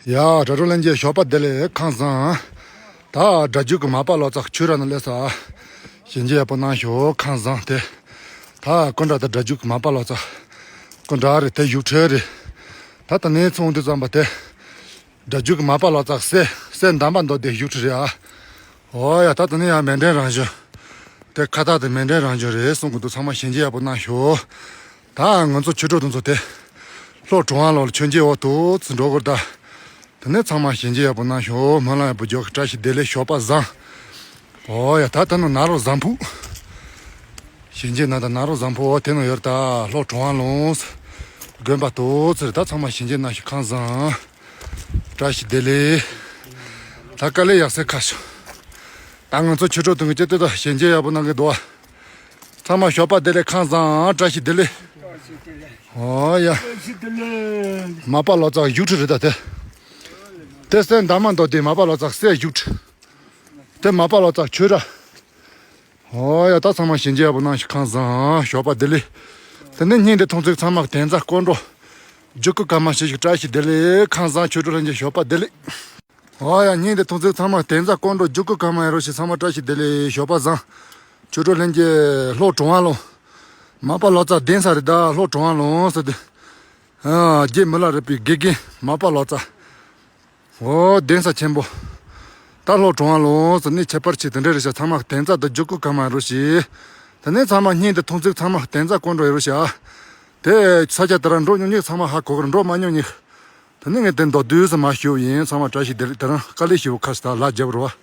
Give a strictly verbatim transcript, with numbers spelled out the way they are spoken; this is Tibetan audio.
ཡ། དྲ་གྲོགས་ལྷན་རྒྱས་ཞོགས་པ་བདེ་ལེགས། ཁམས་བཟང་། ད་སྒྲ་བསྒྱུར་གྱི་མ་པ་ལོ་ཙཱ་ཆོས་ར་ནང་སླེབས་སོང་། ཞལ་མཇལ་ཡག་པོ་གནང་ཤོག། ཁམས་བཟང་། དེ་ད་སྐུ་འདྲ་དང་སྒྲ་བསྒྱུར་གྱི་མ་པ་ལོ་ཙཱ་སྐུ་འདྲ་རེད། དེ་བཞུགས་ཁྲི་རེད། ད་དེ་ནས་ཚོང་འདི་ཙམ་པ་དེ། སྒྲ་བསྒྱུར་གྱི་མ་པ་ལོ་ཙཱ་གི་སྲས། སྲས་དར་མ་མདོ་སྡེ་བཞུགས་ཁྲི་རེད་ཨ། འོ་ཡ། ད་དེ་ནས་ཡང་མཎྜལ་རང་བྱོན། དེ་ཁ་བཏགས་དེ་མཎྜལ་རང་བྱོན་རེད་གསུང་གི་འདུག། ཚང་མ་ཞལ་མཇལ་ཡག་པོ་གནང་ཤོག། ད་ང་ཚོ་ཆོས་གྲོགས་དེ་ཚོ་དེ། ལྷོ་གྲུབ་དབང་ལུང་ལ་མཆོད་མཇལ་འོག་ཏུ་ཙི་འགྲོ་དགོས་ད། དེ་ནས་ཚང་མ་ཞལ་མཇལ་ཡག་པོ་གནང་ཤོག། སྨོན་ལམ་ཡག་པོ་རྒྱག་གི། བཀྲ་ཤིས་བདེ་ལེགས། ཞོགས་པ་བཟང་། འོ་ཡ། ད་ད་ནི་ནཱ་རོ་བཟང་ཕུག། ཞལ་མཇལ་གནང་ད་ནཱ་རོ་བཟང་ཕུག། འོ་དེ་ནི་ཡོད་ད། ལྷོ་གྲུབ་དབང་ལུང་དགོན་པ་ཏོག་ཙི་རེད། ད་ཚང་མ་ཞལ་མཇལ་གནང་ཤོག། ཁམས་བཟང་། བཀྲ་ཤིས་བདེ་ལེགས། ད་དཀའ་ལས་ཡག་སེ་ཁ་ཤོག། ད་ང་ཚོ་ཆོས་གྲོགས་དེ་ཚོ་ཅི་ལྟར་ད་ཞལ་མཇལ་ཡག་པོ་གནང་གི་འདུག་ཨ། ཚང་མ་ཞོགས་པ་བདེ་ལེགས། ཁམས་བཟང་། བཀྲ་ཤིས་བདེ་ལེགས། འོ་ཡ། མ་པ་ལོ་ཙཱ་བཞུགས་ཁྲི་རེད་ད་དེ། དེ་སྲས་དར་མ་མདོ་སྡེ་མ་པ་ལོ་ཙཱ་སྲས་བཞུགས་ཁྲི། དེ་མ་པ་ལོ་ཙཱ་ཆོས་ར། འོ་ཡ། ད་ཚང་མ་ཞལ་མཇལ་ཡག་པོ་གནང་ཤོག། ཁམས་བཟང་། ཞོགས་པ་བདེ་ལེགས། དེ་ནས་བརྙན་འདི་མཐོང་ཚེ་ཚང་མ་གདན་ས་སྐུ་འགྲོ་བརྒྱུད་སྐུལ་གང་མང་བྱེད་ཤིག། བཀྲ་ཤིས་བདེ་ལེགས། ཁམས་བཟང་། ཆོས་གྲོགས་ལྷན་རྒྱས་ཞོགས་པ་བདེ་ལེགས། འོ་ཡ། བརྙན་འདི་མཐོང་ཚེ་ཚང་མ་གདན་ས་སྐུ་འགྲོ་བརྒྱུད་སྐུལ་གང་མང་ཡོད་རོགས་ཞེས། ཚང་མ་བཀྲ་ཤིས་བདེ་ལེགས། ཞོགས་པ་བཟང་། ཆོས་གྲོགས་ལྷན་རྒྱས། ལྷོ་གྲུབ་དབང་ལུང་། མ་པ་ལོ་ཙཱ་གདན་ས་རེད་ད། ལྷོ་གྲུབ་དབང་ལུང་ཟེར་དེ། ཨ། རྗེ་མི་ལ་རས་པའི་དགེ་རྒན་མ་པ་ལོ་ཙཱ། འོ་གདན་ས་ཆེན་པོ། ད་ལྷོ་གྲུབ་དབང་ལུང་ཟེར་ནས་ཁྱད་པར་ཆེ་དེ་འདྲ་རེད་ཤག། ཚང་མ་གདན་ས་དང་བརྒྱུད་སྐུལ་གང་མང་ཡོད་རོགས་ཞེས། དེ་ནས་ཚང་མ་བརྙན་འདི་མཐོང་ཚེ་ཚང་མ་གདན་ས་སྐུ་འགྲོ་ཡོད་རོགས་ཞེས་ཨ། དེ་ས་ཆ་དེ་ར་འགྲོ་མྱོང་མཁན་ཚང་མ་ཧ་གོ་གི་རེད། འགྲོ་མ་མྱོང་མཁན། དེ་ནས་ངས་དེ་མདོར་བསྡུས་སུ་མར་ཞུས་ཡིན། ཚང་མ་བཀྲ་ཤིས་བདེ་ལེགས། དེ་རིང་དཀའ་ལས་ཞེ་པོ་ཁག་ཞིག་ད་ལ་རྒྱབ་རོགས།